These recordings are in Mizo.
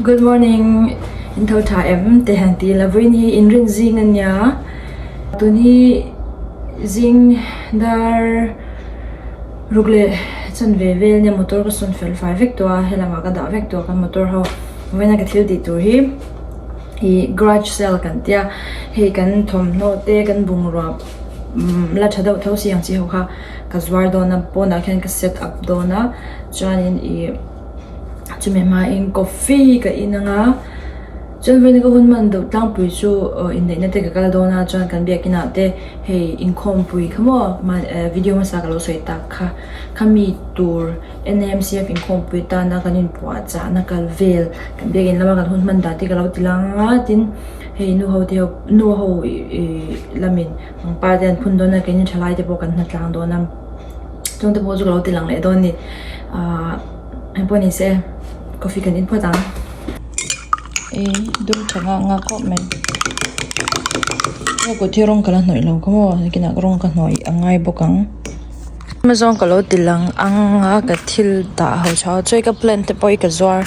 Good morning in tho tha em te han ti la vawiin hi inrin zing a nia tun hi zing dar ruk leh chanve vel nia motor ka sawn fel fai vek tawh a helamah ka dah vek tawh a kan motor ho vawiin a ka thil tih tur hi ih garage sale kan tia hei kan thawmhnaw te kan bungrua la tha deuh tho si ang chi ho kha ka zuar dawn a pawnah khian ka set up dawn a chuanin ih chumi hmain coffee ka in ang a chuan vawiin ka hun hman deuh tlangpui chu aw inneihna te ka kal dawn a chuan kan biakin ah te hei inkhawmpui kha maw video hmasa ka lo sawi tak kha khami tur N_A_M_C_F inkhawmpui tana kan inpuah chahna kal vel kan biakin lama kan hun hman dan te ka lo ti lang ang a tin hei nu ho te ho nu ho ih lamin pangpar te an phun dawn a keini thalai te pawh kan hna tlang dawn a chung te pawh chu ka lo ti lang leh dawn a ni ahh engpawh ni se coffee kan in phawt ang. Ih dum tha nghak nghak khawp mai aw kut hi rawng ka la hnawih lo kha maw nakinah rawng ka hnawih a ngai bawk ang. Amazon ka lo ti lang ang a ka thil dah ho chho a chuai ka plant te pawh hi ka zuar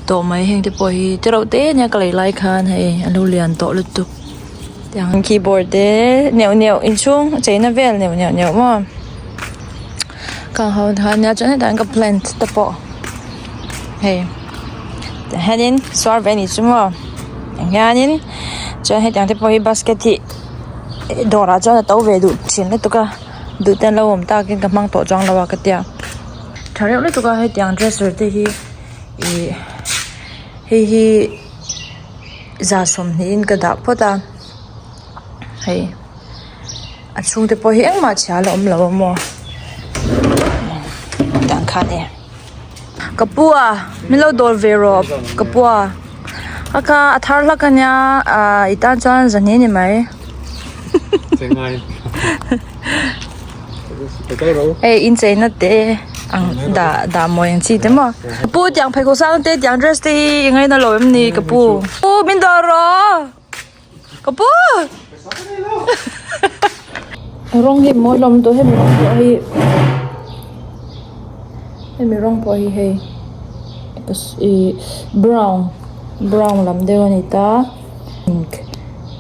tawh mai heng te pawh hi te reuh te ania ka lei lai khan hei a lo lian tawh lutuk tiang keyboard te neuh neuh inchhung cheina vel neuh neuh neuh maw khang ho kha ania chuan hetah hian ka plant te pawh hei tah hianin suar ve a nih chu maw tah hianin chuan hetiang te pawh hi basket hi dawrah chuan a to ve duh thin lutuk a. Duh te an lo awm takin ka hmang tawh chuang lo a ka tia. Tha reuh lutuk a hetiang dresser te hi ih hei hi za sawmhnih in ka dah phawt a hei a chhungte pawh hi engmah chhia a la awm lo a maw tah khan e ka pu a min lo dawr ve rawh ka pu a a kha a thar hlak a nia ah i tan chuan zahnih a ni mai. Hei incheina te ang dah dah mawi ang chi te maw ka pu tiang pheikhawk sang te tiang dress te hi i ngaina lo em ni ka pu pu min dawr rawh ka pu rawng hi mawi hlawm tawh hemi rawng pawh hi hemi rawng pawh hi hei ih brown brown lam deuh a ni ta. Pink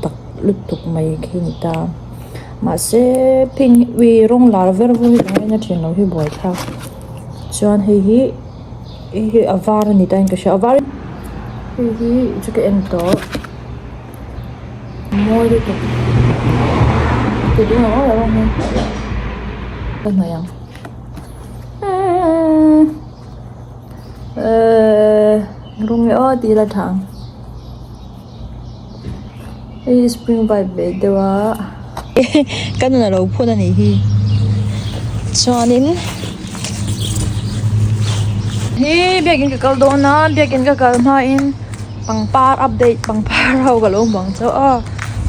tak lutuk mai khi ni ta mahse pink hi rawng lar ver vur hi ka ngaina thin lo hi buaithlak chuan hei hi hei hi a var a ni ta in ka hria a var hei hi chu ka en tawh mawi lutuk ka hnawih ang ehh rawng leh aw tih ila tha ang. Hei hi spring vibe ve deuh a ka nun alo phun anih hi chuanin hi biakin ka kal dawn a biakin ka kal hmain pangpar update pangpar ho ka lo hmu ang chauh a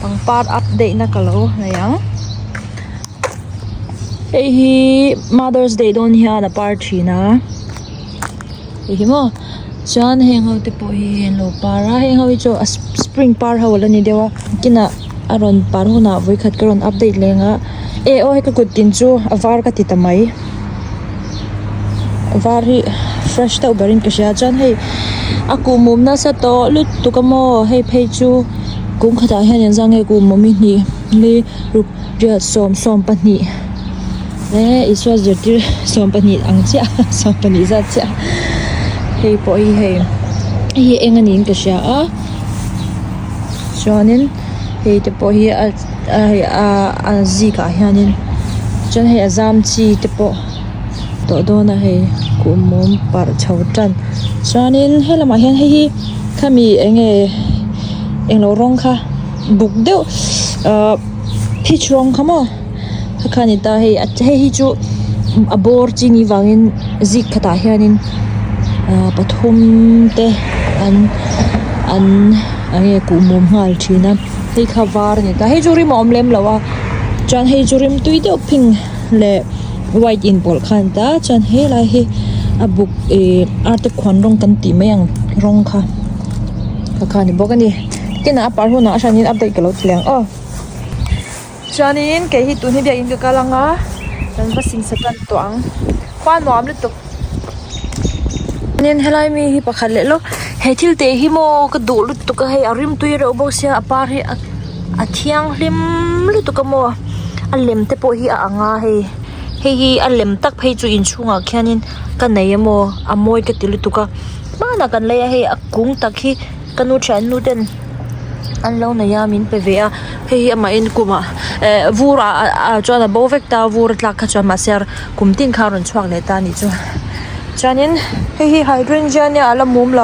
pangpar update na ka lo nei ang hei hi mother's day dawn hian a par thin a. Hei hi maw chuan heng ho te pawh hi an lo par a heng ho hi chu a spring par ho a la ni deuh a kinah a rawn par hunah vawikhat ka rawn update leh ang a eh aw hei ka kut tin chu a var ka ti ta mai a var hi fresh deuh berin ka hria chuan hei a kuhmum nasa tawh lutuk a maw hei phei chu kum khatah hian engzah nge kuhmum hi hnih li ruk riat 12. Eh Isua zirtir 12 ang chiah 12 zat chiah hei pawh hi hei hei hi eng a niin ka hria a chuanin hei te pawh hi a hei a a zikah hianin chuan hei a zam chi te pawh tawh dawn a hei kuhmum parh chho tan chuanin helamah hian hei hi khami eng nge englo rawng kha buk deuh ahh peach rawng kha maw. Kha kha a ni ta hei hei hi chu a bawr chi ni vangin zik khatah hianin ahh pathum te an an eng nge kuhmum nghal thin a hei kha var a ni ta hei chu rim a awm lem lo a chuan hei chu rim tui deuh pink leh white inpawlh kha a ni ta chuan helai hi a buk ihh arte khuan rawng kan tih mai ang rawng kha kha kha a ni bawk a ni tinah a par hunah a hranin update ka lo ti leh ang aw. Chuanin kei hi tun hi biakin ka kal ang a kan va singsa tan tawh ang khua nuam lutuk. Chuanin helai mi hi pakhat leh lawk he thil teh hi maw ka duh lutuk a hei a rimtui reuh bawk sia a par hi a thianghlim lutuk a maw a lem te pawh hi a ang a hei hei hi a lem tak phei chu inchhungah khianin ka nei a maw a mawi ka ti lutuk a hmanah kan lei a hei a kung tak hi ka nu thiannu ten an lo nei a min pe ve a hei hi amahin kumah eh vur ah ah chuan a bo vek ta a vur a tlak kha chuan mahse kum tin kha a rawn chhuak leh ta a nih chu chuanin hei hi hydrangea nia a la mum lo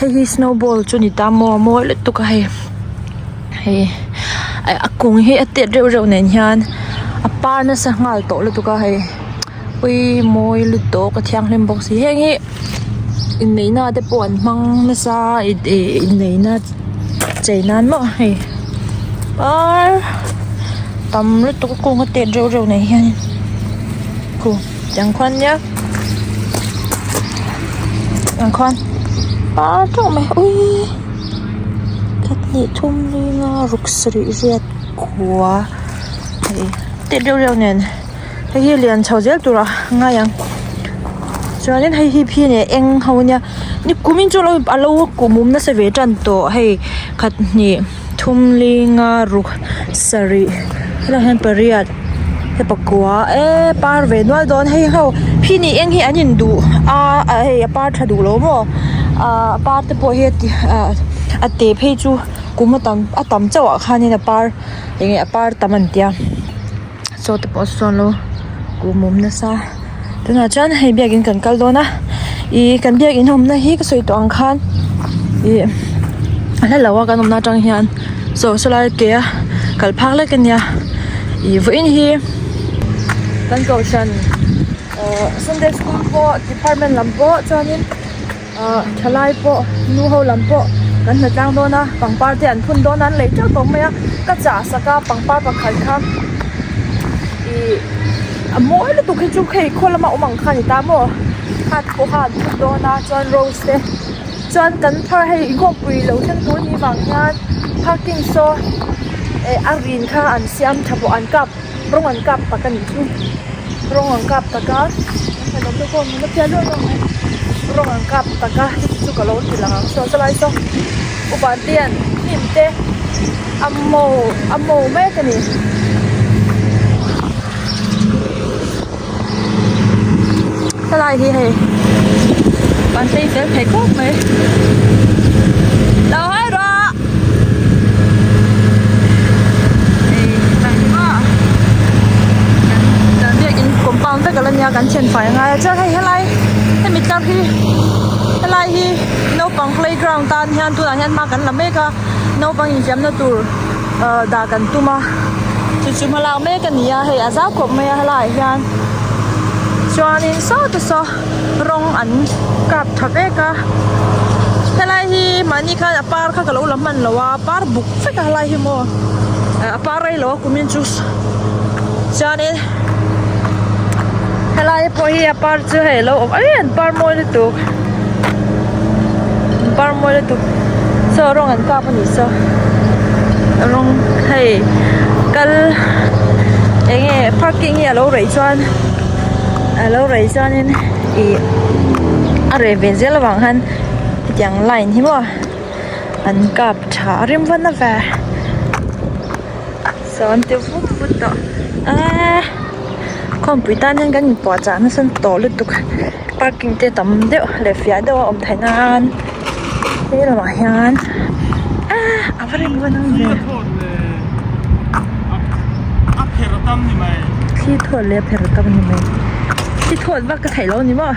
hei hi snowball chu ni ta maw a mawi lutuk a hei hei a kung hi a tet reuh reuh nen hian a par nasa nghal tawh lutuk a hei ui mawi lutuk a thianghlim bawk si heng hi. Inneihna te pawh an hmang nasa ih inneihna chei nan maw hei par tam lutuk a kung a tet reuh reuh nei hianin khu tiang khuan nia tiang khuan par teuh mai uii khat hnih thum li nga ruk sarih riat kua hei tet reuh reuh nen. Hei hi lian chho zel tur a ngai ang chuanin hei hi phi nen eng ho ania ni kumin chu a lo kum nasa ve tan tawh hei khat hnih thum li nga ruk sarih helaiah hian pariat hei pakua eee par ve nual dawn hei ho phi ni eng hi an in duh a hei a par tha duh lo maw ahh a par te pawh hi a te phei chu kum a tam a tam chauh ah khanin a par enge a par tam an tia. Saw te pawh sawn lo kum awm nasa tunah chuan hei biakin kan kal dawn a ih kan biakin awmna hi ka sawi tawh ang khan ih a hla lo a kan awmna atang hian saw sawlai ke a kal phak lek ania ih vawiin hi kan kohhran ahh sunday school pawh department lam pawh chuanin. Ahh thalai pawh nu ho lam pawh kan hna tlang dawn a pangpar te an phun dawn a an lei teuh tawh mai a ka chah sak a pangpar pakhat kha ih a mawi lutuk hi chu hei khaw lama awm ang kha a ni ta maw kha pawh kha an phun dawn a chuan rose te chuan kan phar hei inkhawmpui lo thleng tur a nih vang hian parking saw eh a rin kha an siam tha pawh an kap rawng an kap tak a nih chu rawng an kap tak a rawng an kap tak a hei chu ka lo ti lang ang saw chalai saw upa te hian hnim te a maw a maw mek a ni. Helai hi hei an chei fel thei khawp mai lo hawi rawh hei helai hi maw kan biakin compound vek ala nia kan thian fai angai a chuan hei helai hemi tlar hi helai hi naupang playground tan hian tunah hian hma kan la mek a naupang infiamna tur ah dah kan tum a chu chu hma lak mek a ni a hei a zau khawp mai a helaiah hian chuanin saw te saw rawng an kap tha vek a helai hi mahni khan a par kha ka lo la hman lo a par buk vek a helai hi maw a par rei lo a kumin chu chuanin helai pawh hi a par chu hei alo awm ai an par mawi lutuk an par mawi lutuk saw rawng an kap a nih saw rawng hei kal eng nge parking hi alo rei chuan alo rei chuanin ih a reh ve zel avang khan hetiang line hi maw an kap tha a rim van a ve. Sawn te vut vut tawh eee khawmpui tan hian kan inpuah chah nasa tawh lutuk parking te tam deuh leh fiah deuh a awm theih nan he lamah hian ah a va rem van ang ve thli thawt leh a pherh tam ni mai thli thawt vak ka theih lo a ni maw.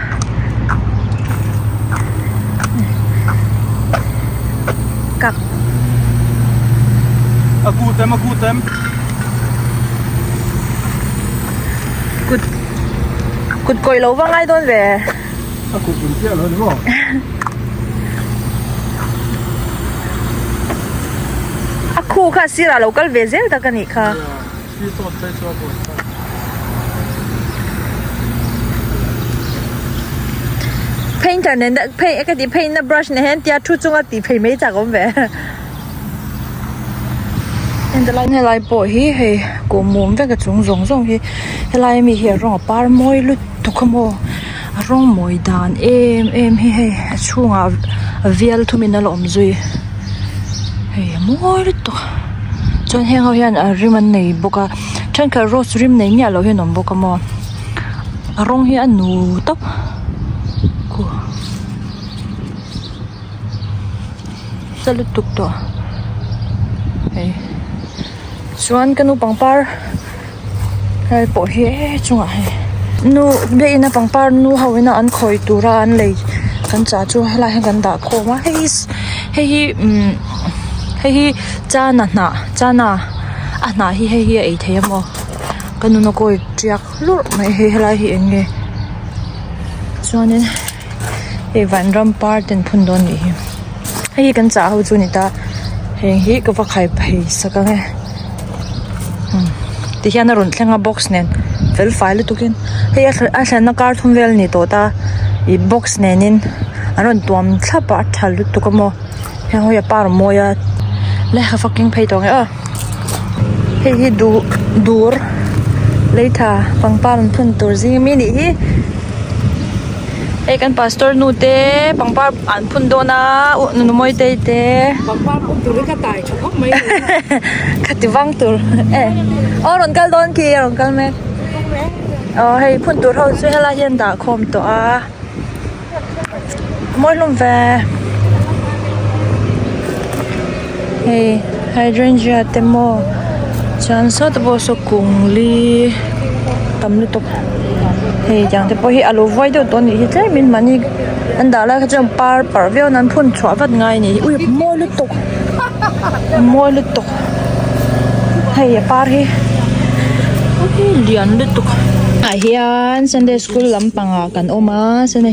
Kak. A kutem a kutem. Kut kut kawih lo va ngai dawn ve. A kut in chiah lo ni maw? A khu kha sirah lo kal ve zel tak a nih kha. Painter nen deuh phei ka tih phei na brush nen hian tia thu chunga tih phei mai chak awm ve helai pawh hi hei kawh mum vek a chung zawng zawng hi helai ami hi a rawng a par mawi lutuk a maw. A rawng mawi dan em em hi hei a chhungah vial thumin a la awm zui hei a mawi lutuk chuan heng ho hian a rim an nei bawk a thenkhat rose rim nei miah loh hi an awm bawk a maw a rawng hi a nu tawp khu sa lutuk tawh hei chuan ka nu pangpar. Helai pawh hi e chungah hei nu biakina pangpar nu ho ina an khawi tura an lei kan chah chu helaiah hian kan dah khawm a hei hi hei hi umm hei hi chana hnah chana a hnah hi hei hi a ei theih a maw ka nun a kawi tiak hlurh mai hei helai hi eng nge chuanin hei vanram par te an phun dawn a nih hi hei hi kan chah ho chu a ni ta heng hi ka va khai phei sak ang e. Ti hian a rawn thleng a box nen fel fai lutuk in hei a a thlenna kar thum vel a ni tawh ta ih box nen in an rawn tuam thlap a a tha lutuk a maw heng ho hi a par a mawi a le a va keng phei tawh ang e aw hei hi duh dur leitha pangpar an phun tur zing ami nih hi. Hei kan pastor nu te pangpar an phun dawn a uh nu Mawitei te Pangpar phun tur hi ka tai tha khawp mai ka ti vang tur e aw rawn kal dawn khi a rawn kal mek aw hei phun tur ho chu helai hian dah khawm tawh a mawi hlawm ve hei hydrangea te maw chuan sawtah pawh saw kung li tam lutuk hei tiang te pawh hi a lo vuai deuh tawh a nih hi tlemin mahni an dah lai kha chuan par parh viau nan phun chhuah vat ngai a nih hi ui mawi lutuk mawi lutuk hei a par hi lian lutuk ah hian sunday school lampangah kan awm a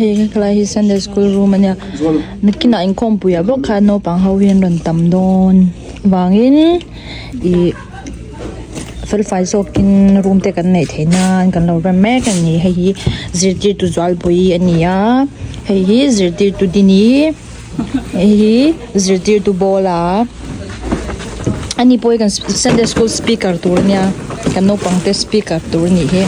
hei helai hi sunday school room a nia. Nakinah inkhawmpui ah bawk khan naupang ho hi an rawn tam dawn vangin ih felfai zawkin room te kan neih theih nan kan lo rem mek a ni hei hi zirtirtu zualpui a ni a hei hi zirtirtu dini hei hi zirtirtu bawla ani pawh hi kan sunday school speaker tur a nia kan naupang te speaker tur a nih hi.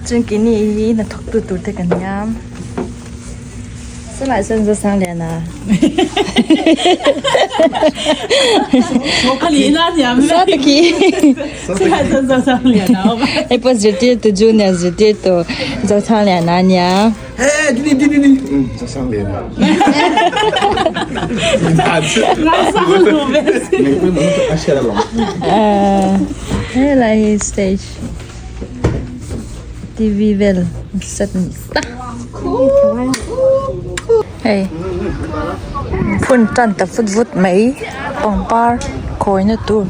Chuan keini hi hnathawk tu tur te kan nia chulaiah chuan Zosangliana hei pawh zirtirtu junior zirtirtu Zosangliana a nia. Helai hi stage T_V vel set ni ta hei phun tan ta vut vut mai pangpar kawina tur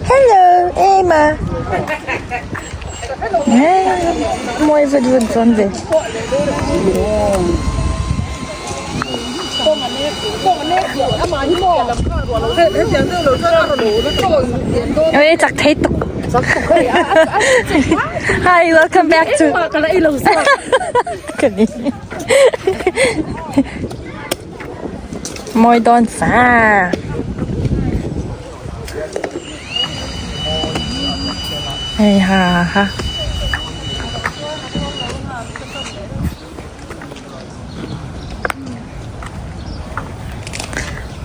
hello Emma. Mawi vut vut dawn ve. Ê chak thei tuk. Hi, welcome back to. Mawi dawn sa. Hei ha ha.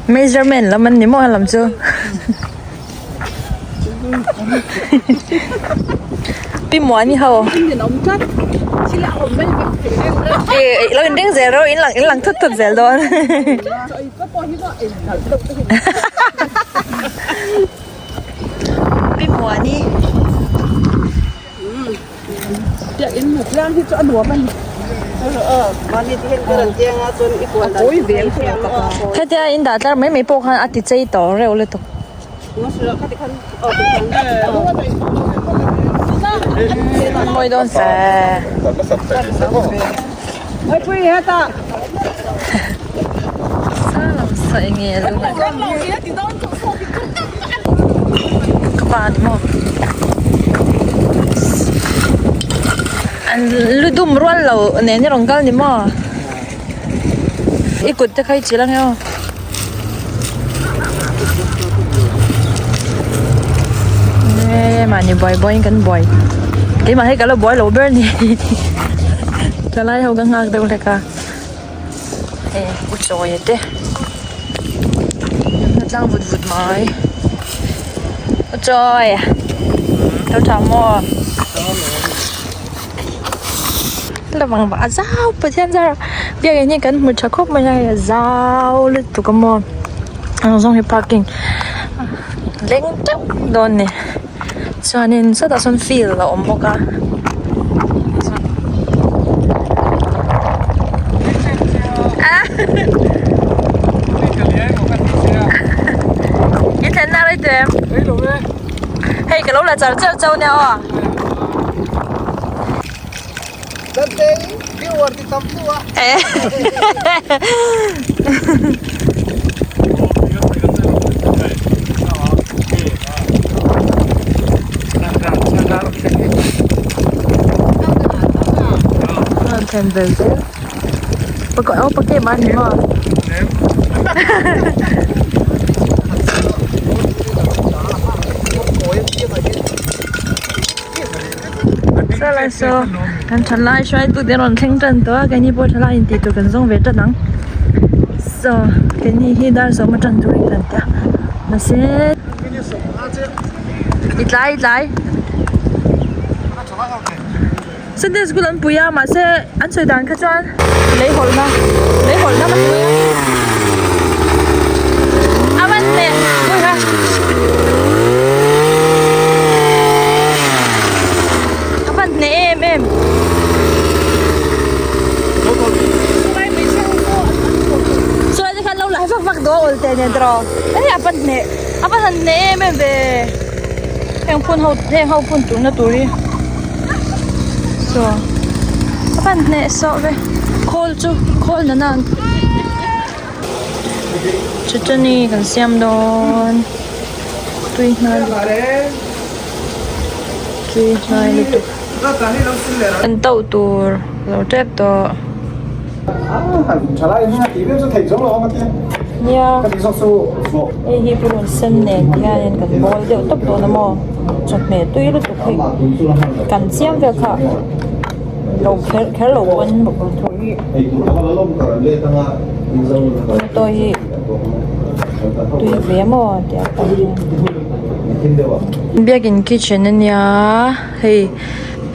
Measurement lam an ni maw helam chu. Pi Muani ho. E lo in ring zel ro in lang in lang thut thut zel dawn. Pi Muani. Hetia in dah tlar mai mai pawh khan a ti chei tawh reuh lutuk. Mawi dawn se. Sa eng nge a lu ka pa ni maw an lu dum rual lo nen i rawn kal ni maw i kut te kha i chilh ange aw. Hei buai buaiin kan buai keimah hi ka la buai lo ber a ni thalai ho ka nghak deuh hlek a hei u chawi te a tlang vut vut mai u chawi tho tha maw. Lovang a zau Pathian zar biakinn hi kan hmu tha khawp mai a hei a zau lutuk a maw ang zawng hi parking leng teuh dawn a ni chuanin sawtah sawn field a awm bawk a. Hei ka lo la char char chau nia aw. Salai saw kan thalai hruaitu te rawn thleng tan tawh a keini pawh thalai intih tur kan zawng ve tan ang saw keini hi dar sawm atang turin kan tia mahse i tlai i tlai Sunday school an pui a mahse an sawi dan kha chuan lei hawlhna lei hawlhna ka ti mai a a man leh pui kha a van hneh em em chuan te khan lo lai vak vak dawn awl teh nen tiraw hei a van hneh a van han hneh em em ve. Heng phun ho heng ho phun tuhna tur hi saw a pan hneh sawh ve khawl chu khawl nana an chutani kan siam dawn tui hnai lutuk tui hnai lutuk kan tauh tur lo tep tawh. Nia hei hi purun sen nen hianin kan bawl deuh tawp dawn a maw chawhmeh tui lutuk hi kan chiam vel kha lo kher kher lo pawn tomato hi tui ve maw tia pawh hian biakin kitchen ania hei.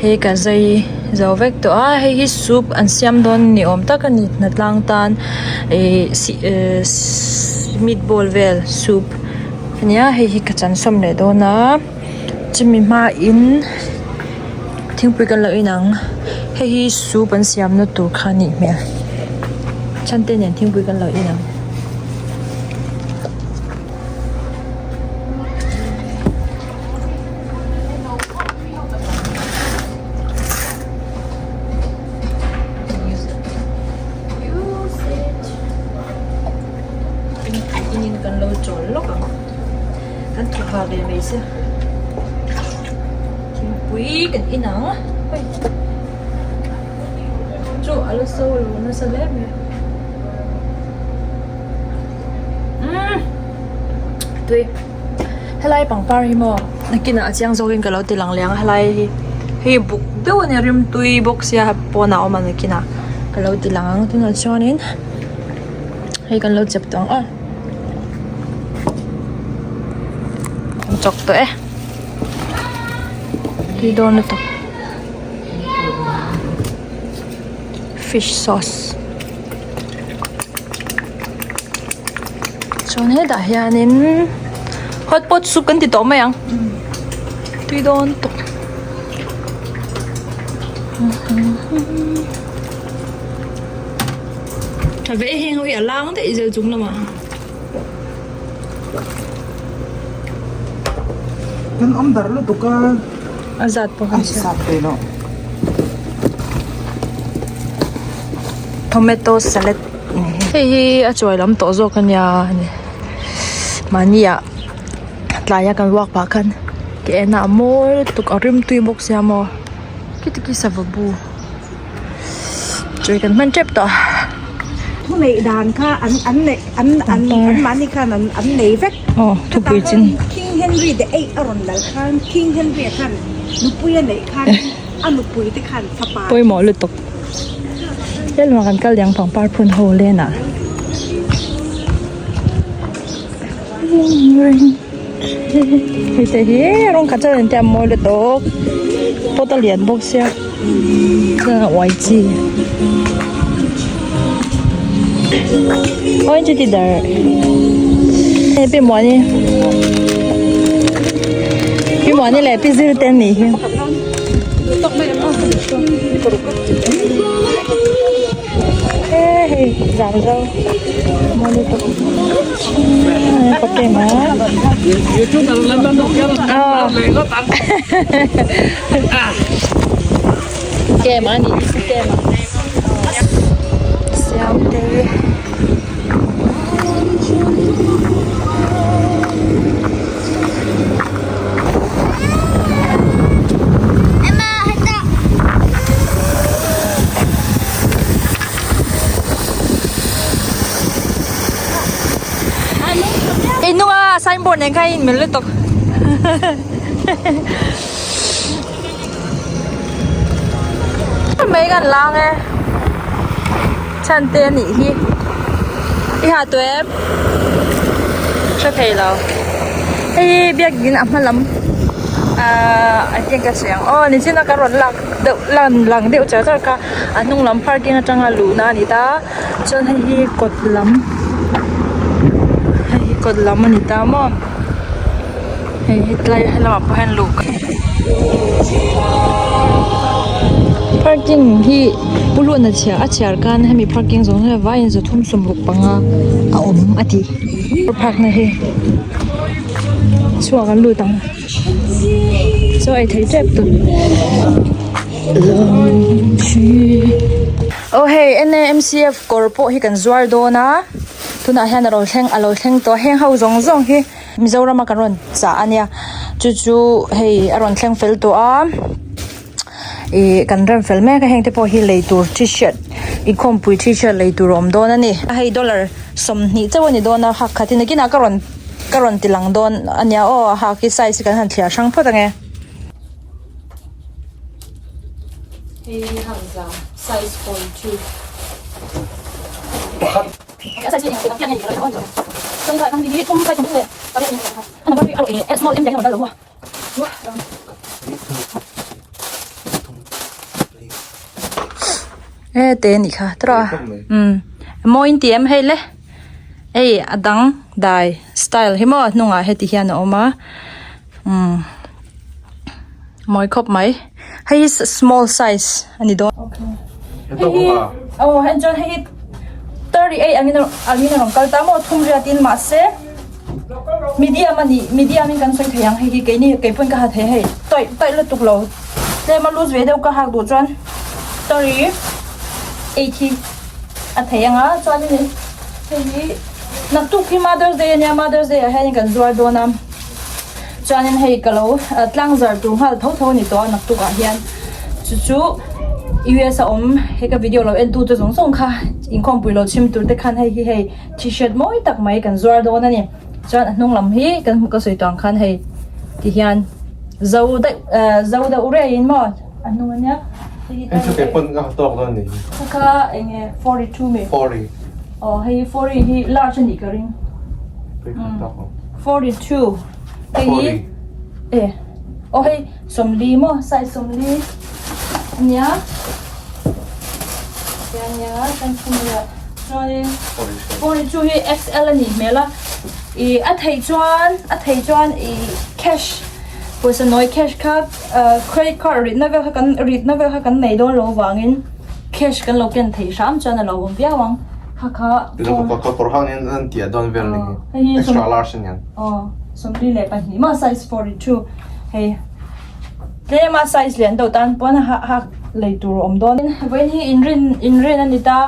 Hei ka zai zo vek tawh a hei hi soup an siam dawn ni awm tak a ni hnatlang tan ihh meatball vel soup ania hei hi ka chan sawm leh dawn a chumi hmain thingpui kan lo in ang hei hi soup an siam na tur kha a nih hmel chhangte nen thingpui kan lo in ang. Kan lo chawl lawk ang kan thaw ha ve mai se thingpui kan in ang hei chu a la so lo nasa hle mai umm tui. Helai pangpar hi maw nakinah a chiang zawkin ka lo ti lang leh ang a helai hi hei buk deuh a nia rimtui bawk sia pawnah a awm a nakinah ka lo ti lang ang tunah chuanin hei kan lo chep tawh ang aw kan chawk tawh e tui dawn lutuk fish sauce. Chuan hetah hianin hotpot soup kan ti tawh mai ang tui dawn tawp tha ve heng ho hi a lang daih zel chung lamah. Kan awm darh lutuk a. A zat pawh kan hria. A zat thei lo. Tomato salad. Hei hi a chuai lam tawh zawk a nia mahni ah tlaia kan walk pah khan ke en a a mawi lutuk a rim tui bawk sia maw khiti khi sava bu chawi kan hman tep tawh. Thu neih dan kha an an neih an an an mahni khan an an nei vek. Aw thupui chin. Khing hian. Henry the Eighth a rawn lal khan King Henry a khan nupui a neih khan a nupui te khan fapa Pawimawh lutuk. Helma kan kal diang pangpar phun ho len ah. Hei te hi rawng khat chuan engtia mawi lutuk pot a lian bawk sia chuan a uai chi aw chu ti dar hei pi muani pi muani leh pi zir te an nih hi. Hei zam zo mawi lutuk kem a nih hi kem a siam te Hei hnunga signboard nen khan a inmil lutuk mai kan lang e chhan te a nih hi i ha tawh em hre thei lo hei hi biakin a hma lam ahh I think ka hre ang aw nichina ka rawn lak deuh lan lang deuh char char kha a hnung lam parking atanga luhna a ni ta chuan hei hi kawt lam hei hi kawt lam a ni ta maw hei hetlai helamah pawh hian luh parking hi pu luahna chhiar a chhiar khan hemi parking zawng zawng hi vaiin zathum sawmruk panga a awm a ti park na hi chhuak an lut ang chaw ei thei tep tur. Aw hei N_A_M_C_F kawr pawh hi kan zuar dawn a tunah hian a lo thleng a lo thleng tawh a heng ho zawng zawng hi Mizoram a kan rawn chah a nia chu chu hei a rawn thleng fel tawh a ih kan rem fel mek a heng te pawh hi lei tur t-shirt inkhawmpui t-shirt lei tur a awm dawn a ni hei dollar 20 chauh a ni dawn a hak khat hi nakinah ka rawn ka rawn ti lang dawn a nia aw a hak hi size hi kan han thliar hrang phawt ang e. Hei hi hangza size 42. E te ni kha trawh a um mawi in ti em hei le hei a dang dai style hi maw hnungah heti hian a awm a. Umm mawi khawp mai hei hi small size a ni dawn hei hi aw hei chuan hei hi 38 angin angin a rawn kal ta maw thum riat in mahse medium a nih medium in kan sawi thei ang hei hi keini keipawn ka ha thei hei tawih tawih lutuk lo tlem a loose ve deuh ka hak duh chuan 38 hi a thei ang a chuanin hei hi naktuk hi mother's day ania mother's day ah hianin kan zuar dawn a. Chuanin hei ka lo tlang zar tur nghal tho tho a ni tawh a naktuk ah hian chu chu US a awm he ka video lo en tu te zawng zawng kha inkhawmpui lo chhim tur te khan hei hi hei t-shirt mawi tak mai kan zuar dawn a ni chuan a hnung lam hi kan hmuh ka sawi tawh ang khan hei ti hian zo daih ah zo deuh rei in maw a hnung ania hei hi Hei chu kei pawn ka ha tawk dawn a ni. Kha eng nge 42 mi 40 aw hei 40 hi large a nih ka ring. 42 hei hi e aw hei 40 maw size 40 ania ania kan thum ania chuanin 42 hi XL a nih hmel a ih a theih chuan a theih chuan ih cash pawisa nawi cash kha credit card ritna vel kha kan ritna vel kha kan nei dawn lo vangin cash kan lo ken theih hram chuan a lo awm viau ang. Kha kha Ka kawr hang hian an tia dawn vel ni hi extra large a niang. Aw 42 maw size 42 hei tlem a size lian deuh tan pawn a hak lei tur a awm dawn. Vawiin hi inrin inrin a ni ta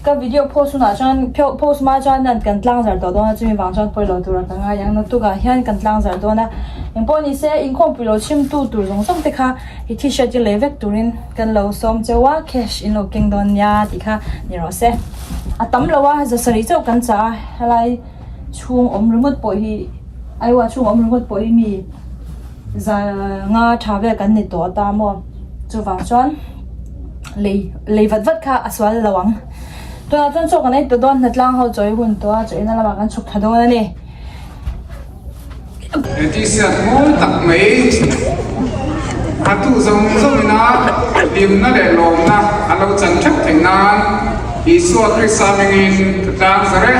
ka video post hunah chuan post hma chuan kan tlang zar tawh dawn a chumi vang chuan pawilo tur a ka ngai ang naktukah hian kan tlang zar dawn a engpawh ni se inkhawmpui lo chhimtu tur zawng zawng te kha I t-shirt hi lei vek turin kan lo sawm cheu a, cash in lo keng dawn nia tih kha ni rawh se. A tam lo a, za sarih chauh kan chah a, helai chhung awm ringawt pawh hi. Aiwa chhung awm ringawt pawh hi mi za nga tha vel kan ni tawh ta maw chuvang chuan lei lei vat vat kha a sual lo ang tunah chuan chaw kan ei tawh dawn hnatlang ho chawi hun tawh a chaw ina lamah kan chhuk thla dawn a ni. He t-shirt mawi tak mai a tu zawng zawngina hlimna leh lawmna a lo chan theuh theih nan Isua Krista hmingin ka tlang zar e.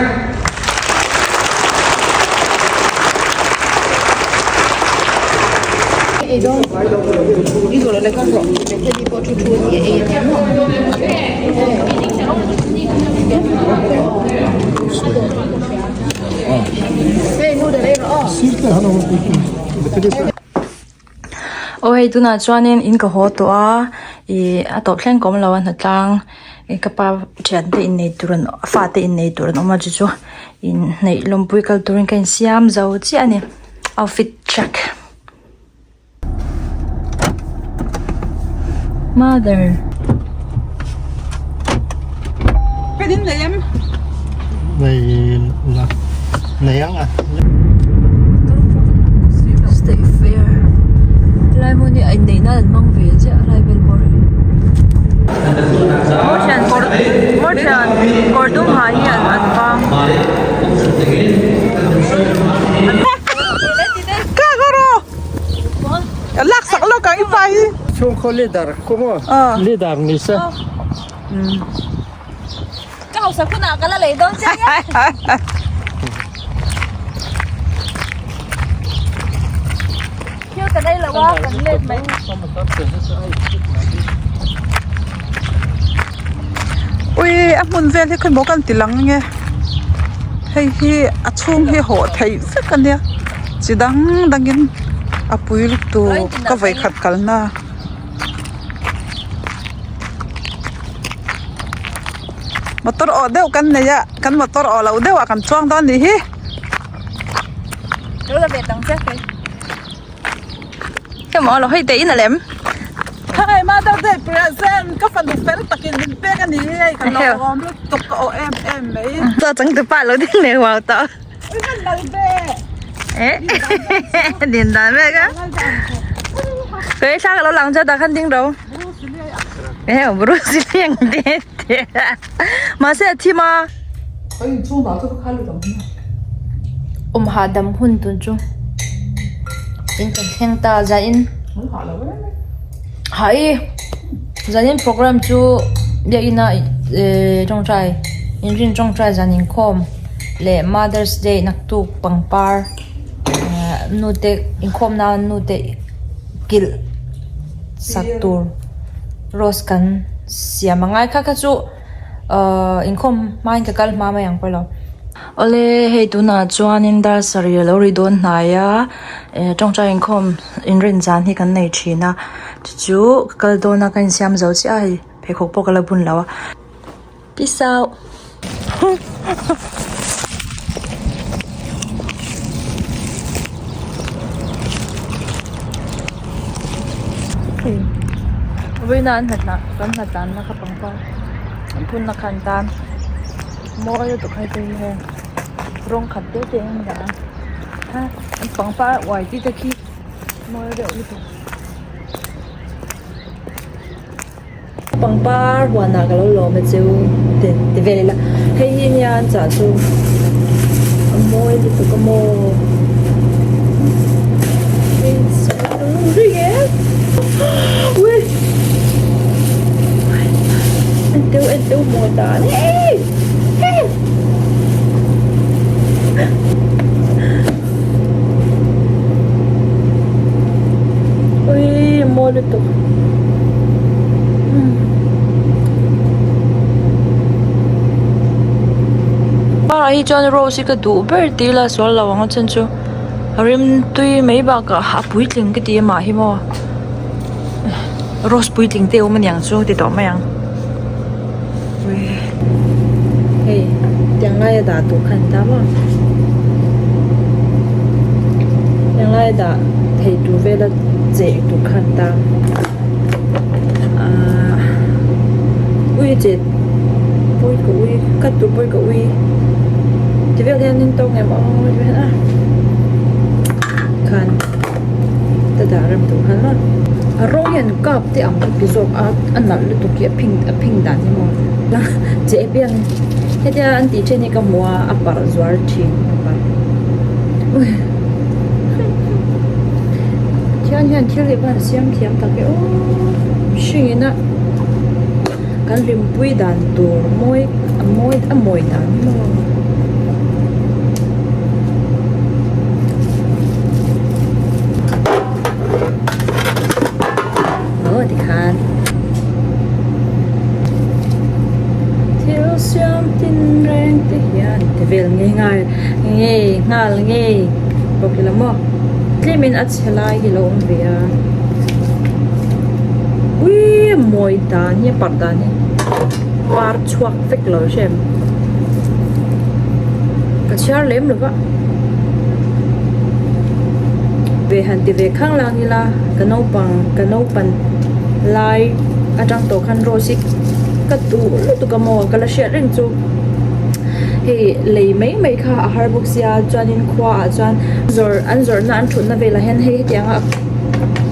Aw hei tunah chuanin in ka haw tawh a ih a tawp thleng ka awm lo a hnatlang ih ka pa thian te innei tur an fate innei tur an awm a chu chu inneih lawmpui kal turin ka insiam zo chiah a ni outfit check. Mother. Ka din nei em? Nei la nei ang a. State fair. Helai hmun hi a inneih nan an hmang ve chiah a lai vel bawr hi. Mo thian kawr mo thian kawr dum ha hi an an vang. Ka goro. Lak sak lawk ang i pa hi. Chhungkhaw leader khu maw? Leader ni se. Ka hausa hunah ka la lei dawn che nia. Thil kan ei lo a, kan let mai. Ui a hmun vel hi khawimaw kan ti lang nge hei hi a chhung hi hawh theih vek a nia chi dang dang in a pui lutuk ka vawikhat kalna. Motor awh deuh kan nei a kan motor awh loh deuh ah kan chuang dawn nih hi. Emaw lo hei te in a lem. Hi Mother Day present ka fanu fel takin min pek a ni hei ka lo awm lutuk ka awh em em mai. Chaw changtu pa lo ding leh huau tawh. Ui kan lal ve. Eh din dan vek a. Kei thla ka lo lang chu tah khan ding ro. Eh Bruce Lee ang te te. Mahse a thim a. Awm hahdam hun tun chu in kan thleng ta zanin hai zanin program chu biakina ehh tawngtai inrin tawngtai zan inkhawm leh mother's day naktuk pangpar ehh nu te inkhawm nan nu te kilh sak tur rose kan siam a ngai kha kha chu. Ahh inkhawm hmain ka kal hma mai ang pawh lo. Awle hei tunah chuanin dar sarih alo ri dawn hnai a eh tawngtai inkhawm inrin zan hi kan nei thin a chu chu ka kal dawn a ka insiam zo chiah a hei pheikhawk pawh ka la bun lo a peace out. Vawiina an hnathlah kan hnatlanna kha pangpar an phunna kha an tan mawi lutuk hei te hi hei rawng khat te te in dah a ha an pangpar uai chi te khi mawi deuh lutuk pangpar huanah ka lo lawm a chu ti ti vel ila hei hi nia an chah chu a mawi lutuk a maw. Parah hi chuan rose hi ka duh ber tih ila sual lo ang a chhan chu a rimtui mai bakah a puitling ka ti amah hi maw rose puitling te awm aniang chu ti tawh mai ang hei tiang laia dah tur kha an ta maw tiang laia dah thei tur vela cheh tur kha an ta ahh ui cheh pawi ka ui cut tur pawi ka ui ti vel hian in tawng em aw ti vel a. A rawng hian kap te ang ka ti zawk a a nalh lutuk hi a phing a phing dan hi maw che piang hetia an tih then hi ka hmu a a parh zuar thin a parh Pathian hian thil hi van siam thiam tak e aw mihring in a kan hlimpui dan tur mawi a mawi a mawi dan hi maw. Aw tikhan thil siam tin reng te hian ti vel ngei ngai ngei nghal ngei bawk ila maw tlemin a chhe lai hi lo awm ve a uii mawi dan hi a parh dan hi par chhuak vek lo hrem ka chhiar lem lo va ve han ti ve khang lang ila ka naupang ka naupan lai atang tawh khan rose hi ka duh lutuk a maw ka la hriat reng chu hei lei mai mai kha a har bawk sia chuanin khua ah chuan zawrh an zawrhna an thutna velah hian hei hetiang a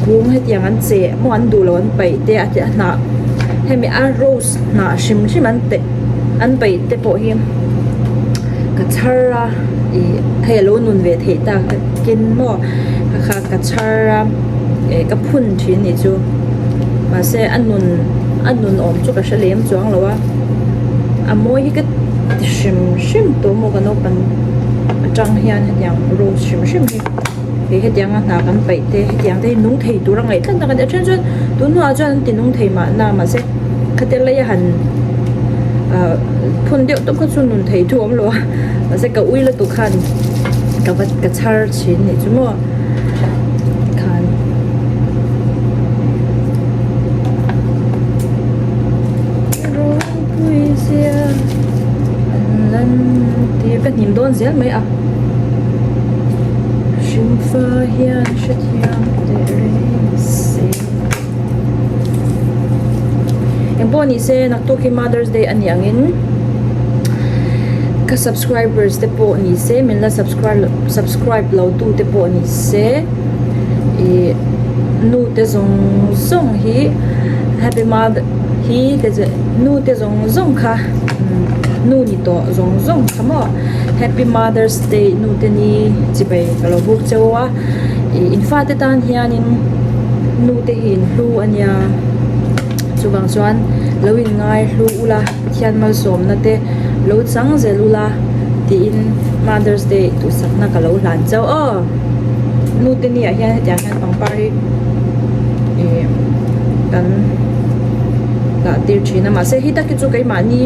kung hetiang an cheh maw an duh loh an paih te a hnah hemi a rose hnah hrim hrim an paih an paih te pawh hi ka chhar a ih hei alo nun ve theih tak ken maw kha kha ka chhar a eh ka phun thin nih chu mahse a nun a nun awm chu ka hre lem chuang lo a a mawi hi ka ti hrim hrim tawh maw ka naupang atang hian hetiang rose hrim hrim hi hei hetianga hna kan paih te hetiang te hi nung thei tur a ngaih tlat tak a ni a then chuan tun hnuah chuan an ti nung thei mahna mahse khate leia han ah phun deuh tawp kha chu nun thei thu a awm lo a mahse ka ui lutuk khan ka va ka chhar thin nih chu maw khan ropui zia an lan tir ka hnim dawn zel mai a hringfa hian hrethiam teh reng se engpawh ni se naktuk hi mother's day a nih angin ka subscribers te pawh ni se min la subscribe lo tu te pawh ni se ih nu te zawng zawng hi happy mother hi te chu nu te zawng zawng kha nu ni tawh zawng zawng kha maw happy mother's day nu te ni chibai ka lo buk cheu a ih in fate tan hianin nu te hi in hlu a nia chuvang chuan lo in ngai hlu ula Pathian malsawmna te lo chang zel ula tiin mother's day duhsakna ka lo hlan chauh aw nu te ni ah hian hetiang hian pangpar hi ih kan dah tir thin a mahse hi tak hi chu keimahni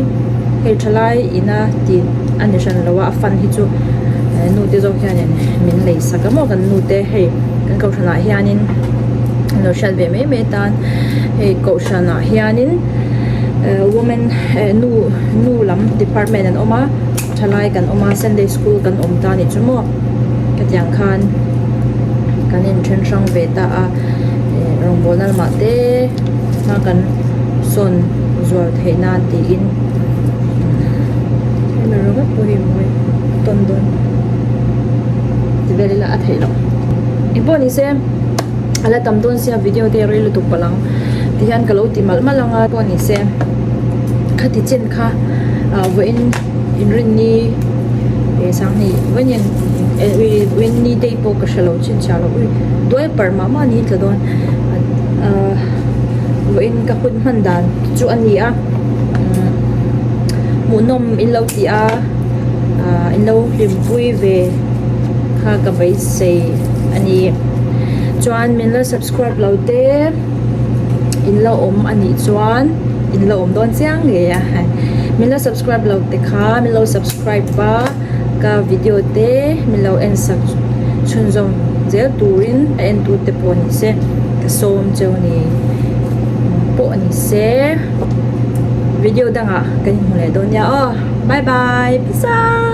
hei thalai ina tih a ni hran lo a a fan hi chu nu te zawk hianin min lei sak a maw kan nu te hei kan kohhran ah hianin an lo hriat ve mai mai atan hei kohhran ah hianin women nu nu lam department an awm a thalai kan awm a sunday school kan awm ta anih chu maw hetiang khan kan inthen hrang ve ta a eh rawngbawlna lamah te hma kan sawn zual theih nan tiin hemi ringawt pawh hi mawi a tawn dawn ti vel ila a theih loh engpawh ni se a la tam dawn sia video te rei lutuk palh ang tihian ka lo ti malh malh ang a pawh ni se khati chen kha ah vawiin inrinni eh sanghnih vawiin eh vawiin day pawh ka hre lo chhinchhiah lo ui duai parh mah mah ni tla dawn ah vawiin ka hun hman dan chu a ni a hmuhnawm in lo ti a ah in lo hlimpui ve kha ka beisei a ni chuan min la subscribe lo te in la awm a nih chuan in la awm dawn chiang ngei a min la subscribe lo te kha min lo subscribe a ka video te min lo en sak chhunzawm zel turin a en tu te pawh ni se ka sawm cheu ni pawh ni se video dangah kan inhmu leh dawn nia aw bye bye peace out.